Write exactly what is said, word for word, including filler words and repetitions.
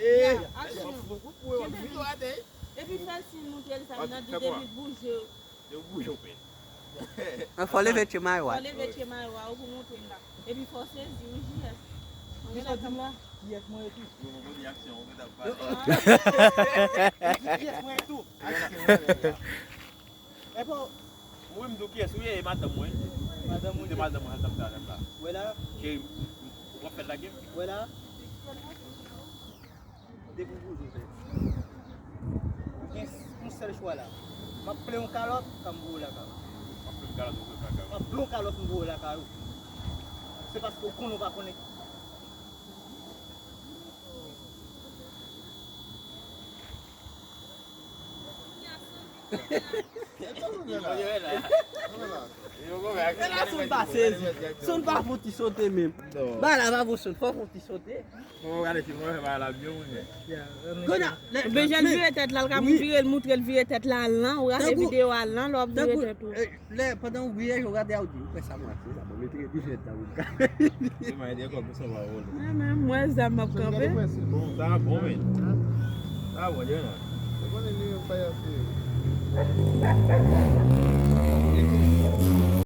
Ya, aksyon. Kenbe tou atè. Epi fè l siy montre l sa, nan di David bouje. Yo bouje w pè. Fò leve tchemay wa. Fò leve tchemay wa ou pou montre l la. Epi fò sezi wi, J S. Kisa w di m la? Kiyès mwen e tou? Yo, mwen di aksyon, ou mèt ap pale. Kiyès mwen e tou? Aksyon. Epo. Ou menm tou kiyès ou ye? E madanm mwen. Madanm ou ye? Se madanm mwen, sa m ta la. Wè la. Cheri, w ap fè l lage m? Wè la. Depi w bouje, frè. Ou gen yon sèl chwa la. M ap plen yon kalòt, m voye w lakay ou. M ap plen yon kalòt, m voye w lakay ou. M ap plen yon kalòt, m voye w lakay ou. Se paske w konnen w pa konnen. E la, Son pa sezi. Son pa fouti sote menm. Ba la pa bon, Son, fò fouti sote. Fò gade si mwen fè bagay la byen, mwen. Kounye a, lè Benjèl vire tèt la, l ka vire l, moutre l vire tèt la, al lan, ou gade videyo, al lan, lè w ap vire tèt ou. Lè, pandan w griye, yo gade a, w di, ou kwè sa mwen ap fè la? Bon, mete divèt la pou m ka. Se mwen de kòb, sa va wòl. Mwen menm, mwen zam m ap kanpe. Bon, sa bon, men. Sa bon, Djana. Ou konnen li menm pa y ap fè.